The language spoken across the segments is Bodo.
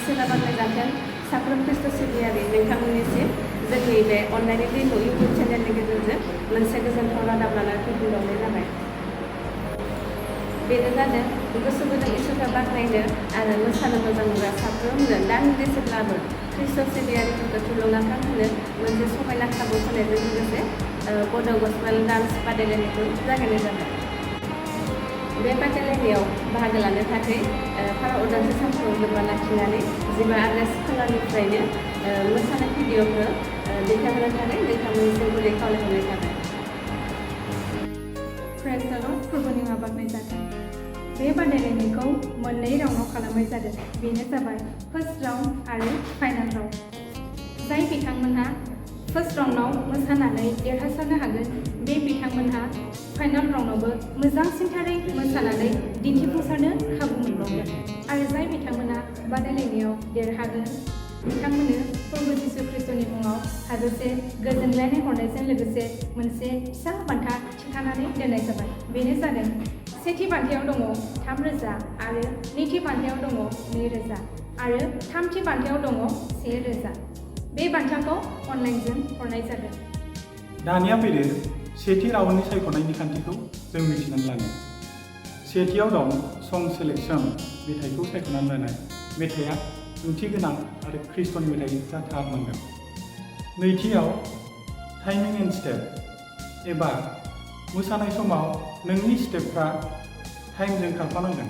इसोरा बांनाय जाथों साफ्रोम खृष्ट सिबियारि नोंथांमोननिसिम जोंनि बे अननायनि दैखौ इउटिउब चेनेलनि गेजेरजों मोनसे गोजोनथाव रादाब लानानै फैफिनबावनाय जाबाय। बेनो जादों गोसो गुदुं इसोरखौ बाख्नायनो आरो मोसानो मोजां मोनग्रा साफ्रोमनो दान्दिसेब्लाबो खृष्ट सिबियारिफोरखौ थुलुंगाखां होनो मोनसे समायना खाबु होनायजों लोगोसे बड' गस्पेल डान्स बादायलायनायखौ जागायनाय जाबाय। बे बादायलायनायाव बाहागो लानो थाखाय भारत उदांस्रि सानखौ लोब्बा लाखिनानै 15 आगस्ट खालारनिफ्रायनो मोसानाय भिडिअखौ दैथायहरनो थाखाय नोंथांमोननिसिम गुरै खावलायहरनाय जाबाय। प्रेज द लर्ड, प्रभुनि मुङाव बाख्नाय जाथों। बे बादायलायनायखौ मोननै राउन्डआव खालामनाय जादों। बेनो जाबाय फार्स्ट राउन्ड आरो फाइनाल राउन्ड। जाय बिथांमोनहा फार्स्ट राउन्डआव मोसानानै देरहासारनो हागोन बे बिथांमोनहा फाइनाल राउन्डआवबो मोजांसिनथारै मोसानानै दिन्थिफुंसारनो खाबु मोनबावगोन आरो जाय बिथांमोनहा बादायलायनायाव देरहागोन बिथांमोननो प्रभु जिसु ख्रिस्ट'नि मुङाव हाजासे गोजोनलायनाय हरनायजों लोगोसे मोनसे फिसा बान्था थिखानानै दोननाय जाबाय। बेनो जादों सेथि बान्थायाव दङ 3,000 आरो नैथि बान्थायाव दङ 2,000 आरो थामथि बान्थायाव दङ 1,000। बे बान्थाखौ अनलाइनजों हरनाय जागोन। दानिया फैदो सेथि राउन्डनि सायख'नायनि खान्थिखौ जों मिथिनानै लानो। सेथियाव दं सं सेलेक्सन, मेथाइखौ सायख'नानै लानाय। मेथाइया ओंथि गोनां आरो ख्रिस्ट'नि मेथाइ जाथारनांगोन। नैथियाव टाइमिं एन्ड स्टेप एबा मोसानाय समाव नोंनि स्टेपफ्रा टाइमजों खारफानांगोन।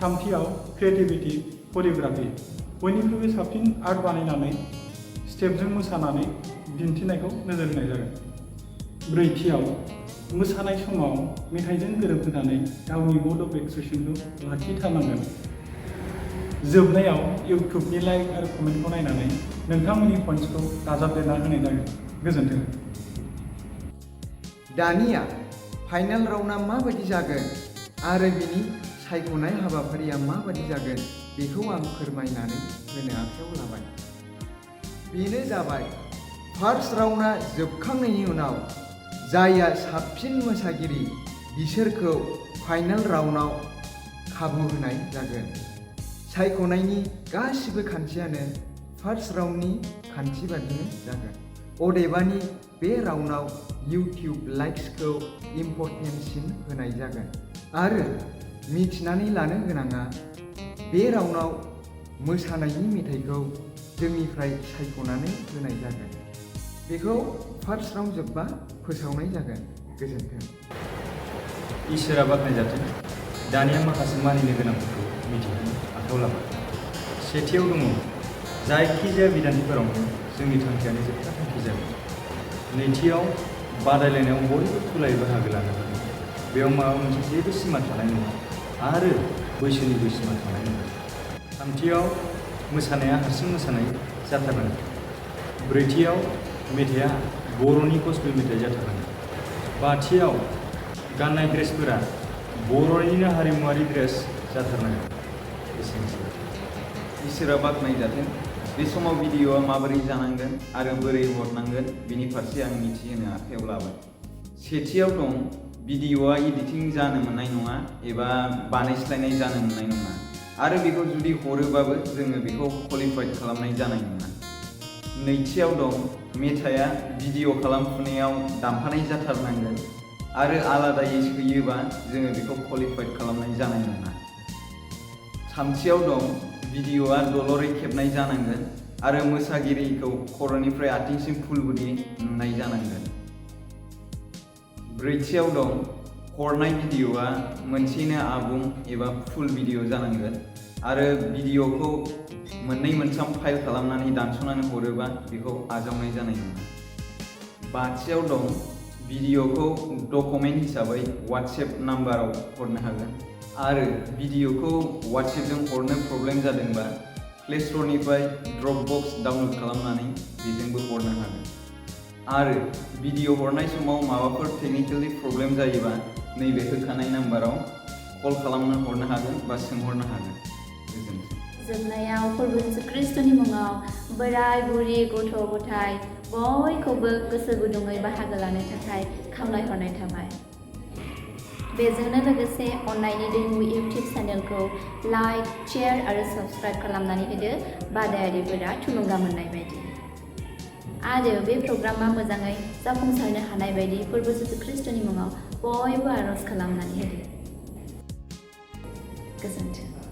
थामथियाव क्रिएटिभिटि, करिय'ग्राफि, बयनिख्रुइबो साबसिन आर्ट बानायनानै स्टेपजों मोसानानै दिन्थिनायखौ नोजोर होनाय जागोन। ब्रैथियाव मोसानाय समाव मेथाइजों गोरोबहोनानै गावनि मड अफ एक्सप्रेसनखौ लाखिथारनांगोन। जोबनायाव इउटिउबनि लाइक आरो कमेन्टखौ नायनानै नोंथांमोननि पइन्ट्सखौ दाजाबदेरना होनाय जागोन। गोजोन्थों। दानिया फाइनाल राउन्डआ माबायदि जागोन आरो बिनि सायख'नाय हाबाफारिया माबायदि जागोन बेखौ आं फोरमायनानै होनो आखायाव लाबाय। बेनो जाबाय फार्स्ट राउन्डआ जोबखांनायनि उनाव जायहा साबसिन मोसागिरि बिसोरखौ फाइनाल राउन्डआव खाबु होनाय जागोन। सायख'नायनि गासिबो खान्थियानो फार्स्ट राउन्डनि खान्थि बादिनो जागोन। अदेबानि बे राउन्डआव इउटिउब लाइक्सखौ इम्परटेन्टसिन होनाय जागोन आरो मिथिनानै लानो गोनाङा बे राउन्डआव मोसानायनि मेथाइखौ जोंनिफ्राय सायख'नानै होनाय जागोन। बेखौ फार्स्ट राउन्ड जोबबा फोसावनाय जागोन। गोजोन्थों। इसोरा बाख्नाय जाथों। दानिया माखासे मानिनो गोनांफोरखौ मिथिनो आखायाव लाबाय। सेथियाव दङ जायखिजाया बिदान्थिफोरावनो जोंनि थांखियानो जोबथा थांखि जागोन। नैथियाव बादायलायनायाव बयबो थुलायै बाहागो लानो हागोन। बेयाव माबा मोनसे जेबो सिमा थानाय नङा आरो बैसोनिबो सिमा थानाय नङा। थामथियाव मोसानाया हारसिं मोसानाय जाथारनांगोन। ब्रैथियाव मेथाइया बर'नि गस्पेल मेथाइ जाथारनांगोन। बाथियाव गाननाय ड्रेसफोरा बर'निनो हारिमुवारि ड्रेस जाथारनांगोन। एसेनोसै। इसोरा बाख्नाय जाथों। बे समाव भिडिअआ माबोरै जानांगोन आरो बोरै हरनांगोन बेनि फारसे आं मिथिहोनो आखायाव लाबाय। सेथियाव दं भिडिअआ एडिटिं जानो मोननाय नङा एबा बानायस्लायनाय जानो मोननाय नङा आरो बेखौ जुदि हरोबाबो जोङो बेखौ क्वालिफाइड खालामनाय जानाय नङा। नैथियाव दं मेथाइया भिडिअ खालामफुनायाव दामफानाय जाथारनांगोन आरो आलादायै सोयोबा जोङो बेखौ क्वालिफाइड खालामनाय जानाय नङा। थामथियाव दं भिडिअआ दलरै खेबनाय जानांगोन आरो मोसागिरिखौ खर'निफ्राय आथिंसिम फुल बडि नुनाय जानांगोन। ब्रैथियाव दं हरनाय भिडिअआ मोनसेनो आबुं एबा फुल भिडिअ जानांगोन आरो भिडिअखौ मोननै मोनथाम फाइल खालामनानै दानस'नानै हरोबा बेखौ आजावनाय जानाय नङा। बाथियाव दं भिडिअखौ डकुमेन्ट हिसाबै वाट्सएप नाम्बाराव हरनो हागोन आरो भिडिअखौ वाट्सएपजों हरनो प्रब्लेम जादोंबा प्ले स्ट'रनिफ्राय ड्रपबक्स डाउनलड खालामनानै बेजोंबो हरनो हागोन आरो भिडिअ हरनाय समाव माबाफोर टेक्निकेलि प्रब्लेम जायोबा नैबे होखानाय नाम्बाराव कल खालामना हरनो हागोन बा सोंहरनो हागोन। जोबनायाव प्रभु जिसु ख्रिस्ट'नि मुङाव बोराय बुरि गथ' गथाय बयखौबो गोसो गुदुङै बाहागो लानो थाखाय खावलायहरनाय थाबाय। बेजोंनो लोगोसे अन्नायनि दैमु इउटिउब चेनेलखौ लाइक, शेयार आरो साबस्क्राइब खालामनानै होदो बादायारिफोरा थुलुंगा मोननाय बायदि। आरो बे प्रग्रामा मोजाङै जाफुंसारनो हानाय बायदि फोरबो जिसु ख्रीष्टनि मुङाव बयबो आरज खालामनानै होदो। गोजोन्थों।